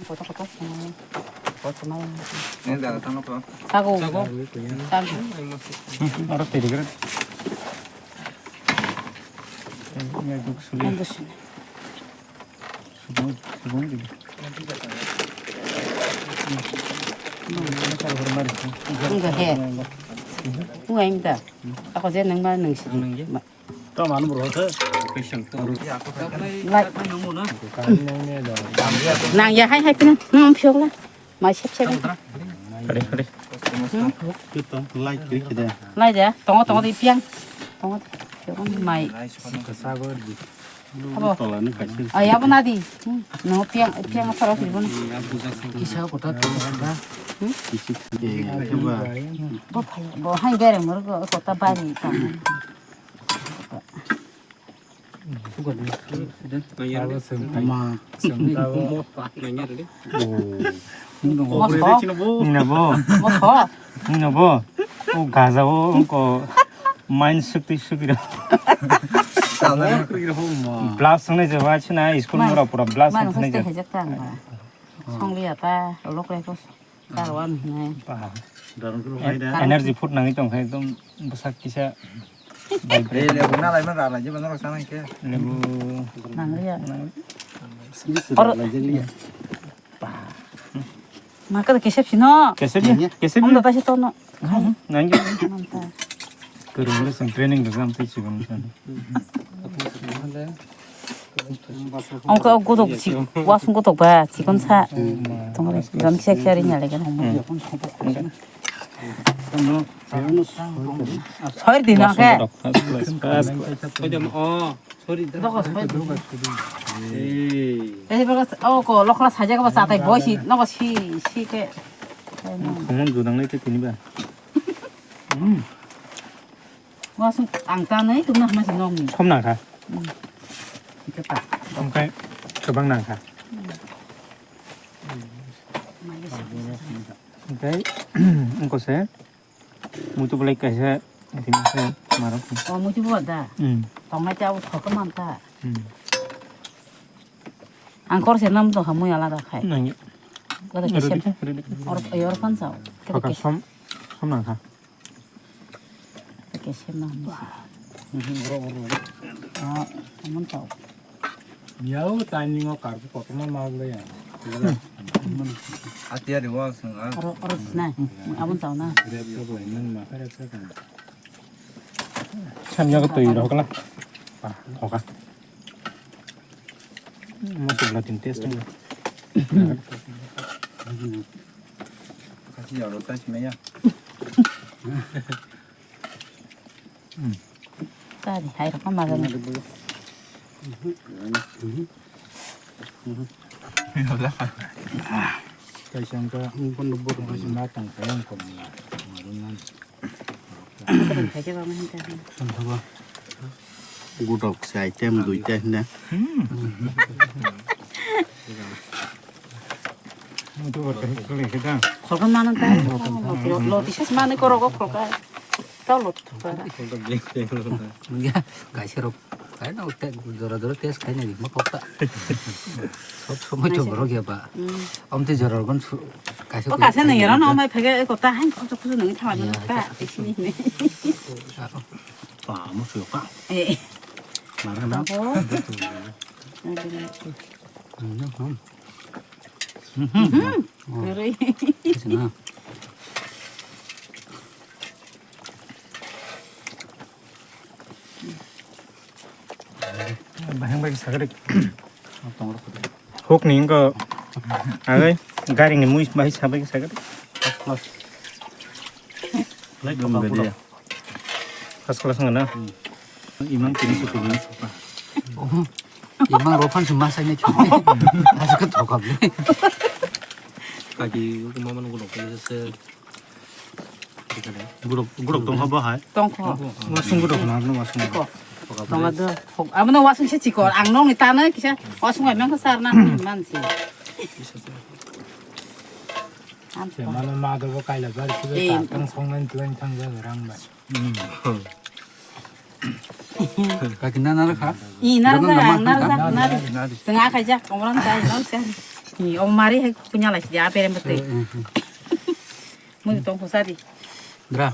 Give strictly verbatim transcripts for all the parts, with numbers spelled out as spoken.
Kotor kotor swnamwi. Kotor mai. Neng jaga tangno to. Sago. Sago. Sago. Aro tiri kere. Neng duk suli. Neng duk suli. Subung, subung di. Neng duk he. Neng duk. Neng duk. Ako je neng ma neng sidi. Neng je. Ma- To manu bro khe. Kaisang to. Lai. Kani nang mo na. Kani nang ne da. Nang ya hai hai pina. Nang phiok la. Mai sep sep. Kare kare. Kita lai kiri kida. Lai da. Tongo tongo di piang. Tongo di. Phiok mai. Sago di. Abo. Tola ni kaisa. Ay abo na di. Hmm. No piang piang asara sibon. Kisa kota kisa. Hmm? Kisi kide. Coba. Bo phai bo hai bereng mor ko kota bari ta. Nina bo. Moso. Nina bo. O gaja o ko main sukti sukti. Blast ne je wa china school mura pura blast ne je. Songli ata lokre ko. Darwan ne. Energy food nangwi tong khe ekdom bwsak kisa. Lebu na lai ma ra lai je ba norok sanai khe. Lebu. Nangriya. Or lai je liya. Ma ka kesep sino. Kesep ya. Kesep ya. Ando ta se tono. Nangyo. Manta. Kurung le sem training da sam tei chibang san. Ongko godok si wasung godok ba chikon sa. Tongre jon kisa kisa ri nyale kan. Hoir din ke. First class, first class. Dogo soi di. Ei baga o ko lokla saja ko satai boisi nogo si si ke. Khomon judang nai te tini ba. Wasung ang ta nai tumna hama si nong ni. Som nang kha. Ike pa. Omkai kebang nang kha. Omkai engko se. Muitu belai kaisa, tini se marok. O muitu bo da. Hmm. Tongnai ta bo thok man ta. Hmm. Ang kor se nam to hamui alada khai. Nang. Kada ke sem. Or yor pan sao. Kada ke som, som nang kha. Kada ke sem na. Ah, amun sao. Yau timing o karbu kotorma ma wngya. Atia de wa sung a. Oro, oro sna. Abon tau na. Red ko lai man ma kare sa kan. Samya ko tui rok la. Pa, hoka. Mo tu la tin test ni. Kasi ya ro sa si me ya. Tadi hai rok ma gani. Kaisa wngkha, wngkha no bohrok bai se ma tang kha, wngkha no na, marwna. Wngkha ba. Godok se item duita hina. Khoroknwi mano ta. Lo, lo, tisa se manwi korogo khoroknwi. Tao lo thukha. Nungya, kaisa rok, kai no, te, jora jora test khai nai, ma kokta. Sob somoi to borok ya ba. Om te jora gon su, kaisa. O kaisa nang yara no mai phege, ko ta hain khoksa khoksa nang thama no ta. Pa, mo su ka. Eh. Mara na. Kwrwi. Bahai bai sagari. Huk ni wngkha. Agai, gari ni mui bahai sabai sagari. First class wngkha na? Imang tini suku ni suka. Imang ropan suma sai ni chukni. Asuk thokap ni. Kaki mama nunggu dong kali se. Guruk guruk tong habo hai. Tongkho. Wasung guruk na no wasung. Tonga do. Amo no wasung se chikor. Ang nong ni tana kisa wasung ai mangsa sar na mansi. Mano ma do bo kaila bar si ta tang song nan tuan thang ja rang ba. Kaki na nara kha? I nara ja, nara ja, nara. Senga kha ja, komran ta, nara ja. Ni, o mari hai kunya lai sidi, apere mate. Eh, eh, eh. Mui tong ko sadi. Dra.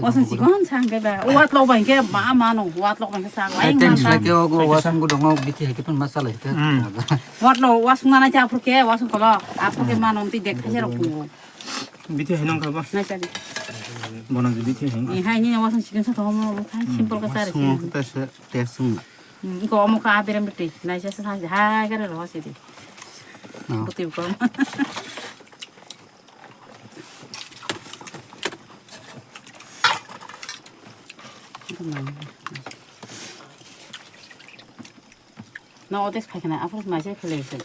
Wasan sikon sang ke ba. Wat lo bai ke ma ma no, wat lo bai ke sang. Ai, ai, thanks, ma like, o, o, wasan ko dong, o, bithi hai ke pun masala hai ke. Hmm. Wat lo, wasung na na cha apur ke, wasung ko lo. Apur ke ma no ti dek khaje ro ku. Bithi hai nong kha ba? Na cha di. Bono bithi hai. Ni hai ni wasan sikon sa to mo, mo khai simple ka sari. Wasung ko ta se, te sung. Hmm, ko mo ka apere mate. Na cha sa ha gare ro sidi. Oh. Buti ko. No, odes khai khana, apor mai se khale se.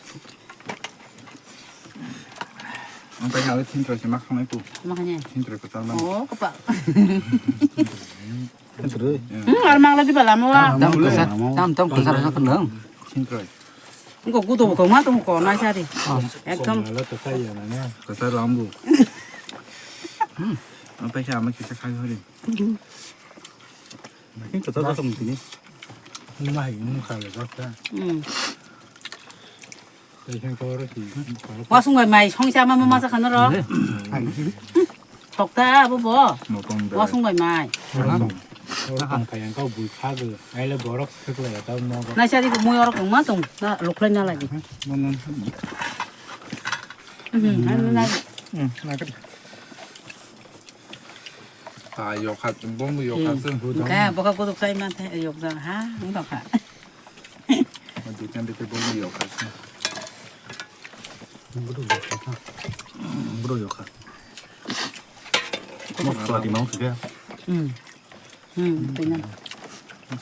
Ang tanya ale thintroi se ma khanai tu. Ma khanya. Thintroi ko tal man. Oh, kapa. Thintroi. Hmm, ar mangla di bala mo wa. Tam tam kasar, tam tam kasar sa kandang. Thintroi. Engko kudo ko ma tong ko nai sari. Ekdom. Mala to sai ya na. Kasar lambu. Hmm. Ang paisa ama kisa khai hori. Makin kata kata mungkin. Mah ini mah kalau kata. Hmm. Wasung bai mai songsa ma ma sa khana ro. Thokta abo bo. Wasung bai mai. Orang kaya kau bui khago. Aile borok seklai ta mo. Na sari ko mui orok ma tong. Na luklai na lagi. Hmm, na. Hmm, na kata. Ah, yokha, bom yokha se. Ka boka kodok sai man the yok jang ha, ngi dokha. Dukan de bom yokha se. Bro yokha. Bro yokha. Mo swati mau se. Hmm. Hmm, tanya.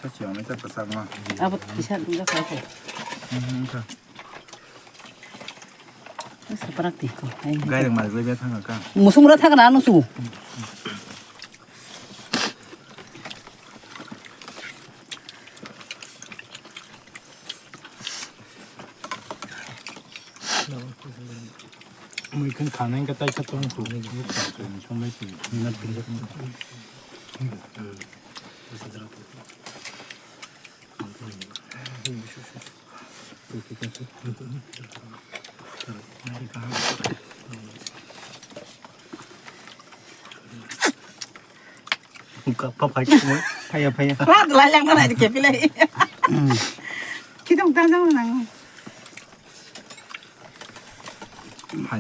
Sa chiang sa pasang ma. Abo bisa juga kau. Hmm, sa. Saprak tiko. Gaireng mai bai thang ka. Musung ra thang na nusu. Mui khan khanai ka taisa tong khu. Somai tu. Phaya, phaya. Rat lai lang na ke pilai. Kidong ta jang nang.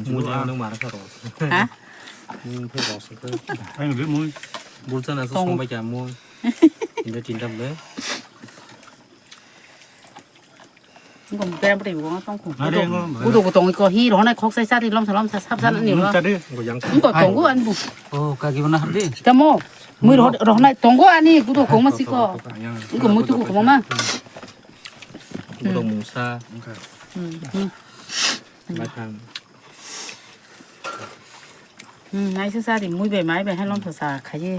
Mui jang nang mara ka ro. Ha? Mui phe ro sa ka. Ai, mui. Bulsa na so song bai ka mui. Tinta, tinta ble. Ngo mukera bwtwi bo tong kho. Are ngo. Gudo go tong ko hi rohonai khok sai sari lom salam sa sap san ani ro. Ngo tongo ani bu. Oh, kagi bona hardi. Tamo. Mui rohonai tongo ani gudo kong ma siko. Ngo mui tu ko ma. Gudo mungsa. Hmm. Bathang. Hmm, naisa sari mui bai mai bai hai lom sa khaye.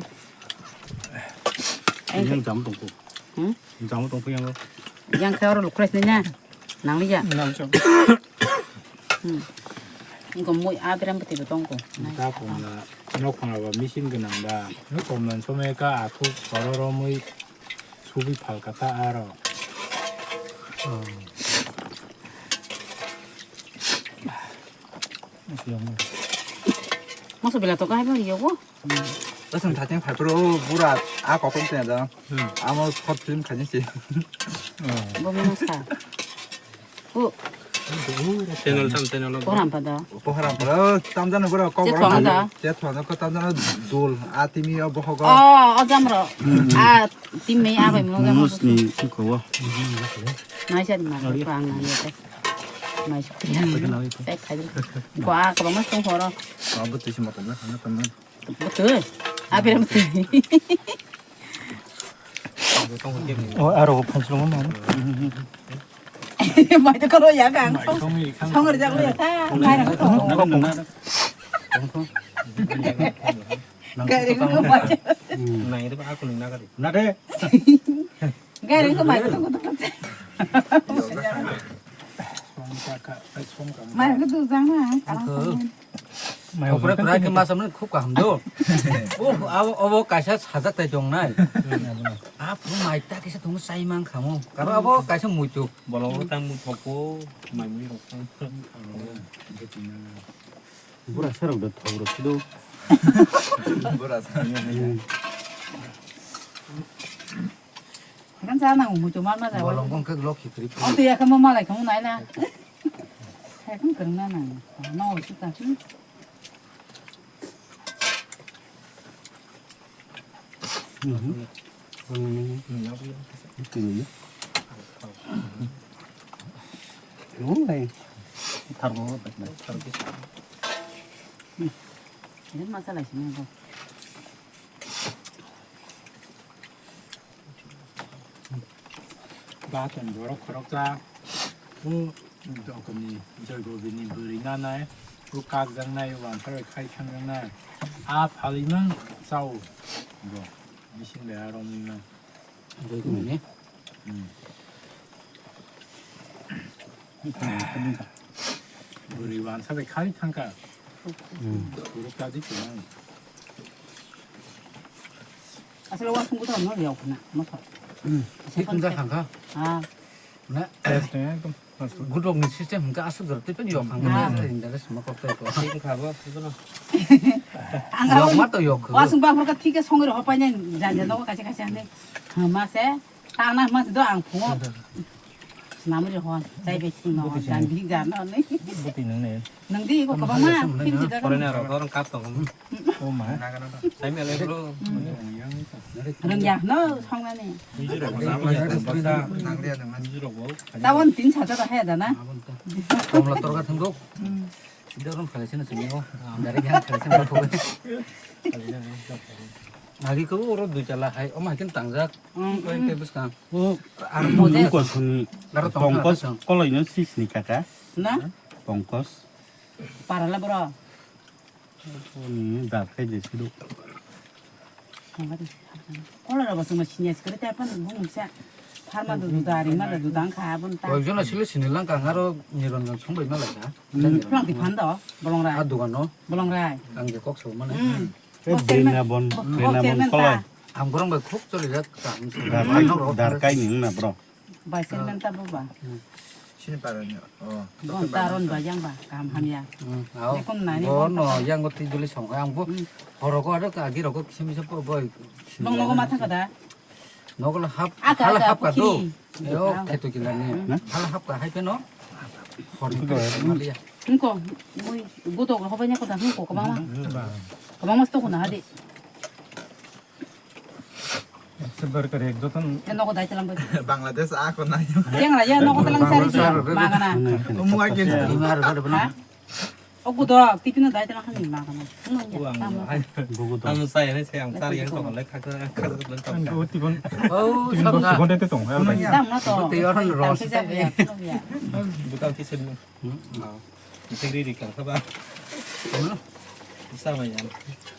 Yang jam tong ko. Hmm? Jam tong ko yang. Yang khe oro lukres ni na. Nang liya. Nang jam. Hmm. Ngo mui abiram bati tong ko. Ta ko na nok khona ba machine gwnang ba. Nok khona somai ka athu kororo mui. Subi phalka ta aro. Moso bela to kahai bari yogo. Lasang thateng phaipro bura a kokom tena da. Amo short film khani si. Bo mino sa. Ku. Channel tam channel. Pohram pada. Pohram pada. Tam jana bura ko. Chetwang da. Chetwang ko tam jana dul. A timi o bohogo. Oh, o jamro. A timi a bai mo jamro. Nus ni ko. Nai sa ma ko ang na ye. Mai su. Sai khai. Ko a ko ma song horo. Ko bu tu si ma ko na na tam. Betul. Apa yang betul? Oh, aro phanchlo ma. Mai to kalo ya kang. Song ri jak ya ta. Mai na ko. Gari ko mai. Nai de aku nang nagari. Na de. Gari ko mai ko to ko to. Mai ko tu jang na. Mai opor pura ke masam ni khub kaham do. Oh, abo, abo kaisa sajak tai tong nai. A Aphuru mai ta kisa tongo chai mang khamo. Karo abo kaisa muitu. Bolong rok tang muthoko, mai mui rok tang. Bura sarok da thok rok sido. Bura sa. Kan sa nang muitu mar ma jawa. Bolong kong kek lok khitri. Ang tu ya kan mo malai kan nai na. Saya kan kereng na nang. No sita. Ini masalah sini. Baton borok khoroksa, o dokomni joigobini bwrwi nanai, o kakjaknai, wansa bai khai thangjaknai. A phalwi mang chao bo, bising bai a romwi mang. Joigobini? Hmm. Bwrwi wansa bai khai thangkha. Bwrwi kadi tongmani. Asal wasung kuda no liau kena, no thok. Hmm. Asal thik wngkha konsep. Thangkha. Ah. Na. Yes, ekdom. Gudok ni system hingka asuk jor tei pedi yok hangka. Ah. Tei interest ma kok tei ko. Thik wngkha bo, bono. Ang yok ma to yok. Wasung bang ka thik ke songir hopai nai janja no kaisa kaisa hande. Ma se. Tang na mas do ang phungo. Namri hon, chai be sing no, dan bi jar no ni. Buti nang ne. Nang di ko kabang ma, phim di ka. Korena ro, korang kap tong. O ma. Sai me le bro. Rang ya no, song na ni. Nang dia nang. Tawan tin sa ta he da na. Kom la tor ka thang dok. Sida rom khalai sena sini o. Dari yang khalai sena ko. Agi ko oro dui tala hai, o ma kin tangjak. Koi te bus kang. O, ang Moses. Bungko suni. Laro tong Pongkos kha, tong. Koloi no sis ni kaka. Na? Pongkos. Parala bro. Ni dar khai de sidu. Koloi ro basung ma sinya sikri ta pan bung sa. Pharma du du dari ma du dang kha bun ta. Koi jona sile sini lang kang aro Niranjan song bai ma lai kha. Plang di phan do, bolong rai. A dugan no. Bolong rai. Ang je kok so mane. Hmm. Eh, Brinabon, Brinabon kolai. Ang borong bai khuk choli jak ka. Dar kai, dar kai ni na bro. Bai sen men ta bo ba. Sini parani. Oh. Bon taron ba yang ba, kam hamya. Hmm. Ao. Ekon nani bon no yang go ti duli song ang bo. Hmm. Horo go ado ka agi rogo kisim kisim po boy. Bong nogo matha kada. Nogo la hap, hala hap ka do. Yo, kheto kila ni. Hmm. Hala hap ka hai peno. Hor ni. Hingko, mui, godok rok hobaina koda hingko, kabangma. Kabangma stock na hadi. Sebar kare ek joton. Ya, nogo dai talang bai. Bangladesh a ko na. Yang la, ya, nogo talang sari, magana. Omu akin. Ha? O godok, tipino dai talang hani magana. Uang, ai. Anu saya ni saya ang sari yang tong lek khak khak lek tong. Anu tipon. Oh, tipon sabsa. Tipon itu tong. Dam na to. Buti orang ros. Bukan kisah. Hmm. Bisa diri kan apa? Sama ya.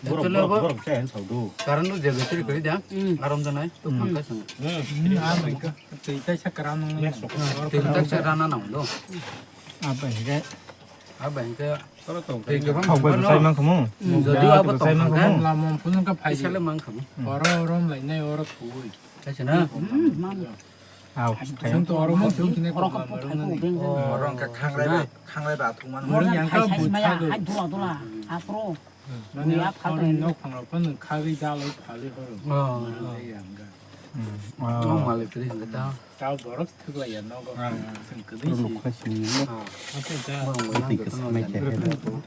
Borok, borok, borok saya yang tahu tu. Karena lu jaga tiri kali dia. Hmm. Aram tanai. Tu pangkas. Hmm. Ini apa itu? Tei tai sakran nang. Tei tai sakran nang do. Apa ini? Apa ini? Tei kebang. Kau bai sai mang kamu. Jadi apa tong sai mang kamu? Lama pun ka phai. Isale mang kamu. Oro oro lai nai oro thui. Kaisa na? Hmm, man. Aw. Sing to oro mo sing kine ko. Oro ka pu phai ko beng. Oro ka khanglai bai, khanglai ba thung man. Oro yang ka phai sai bu maya, thago. Hai dula dula. Apro. Mane ya phal oro to nok phang rok phan khagwi dalai phalwi horo. Oh. Mane yang ga. Hmm. Oh, malik tri hingga ta. Tao borok thwglai ya nogo. Ah. Sing kwdwi si. Ruk khai sini. Ah. Oke, ja. Borok yang betul.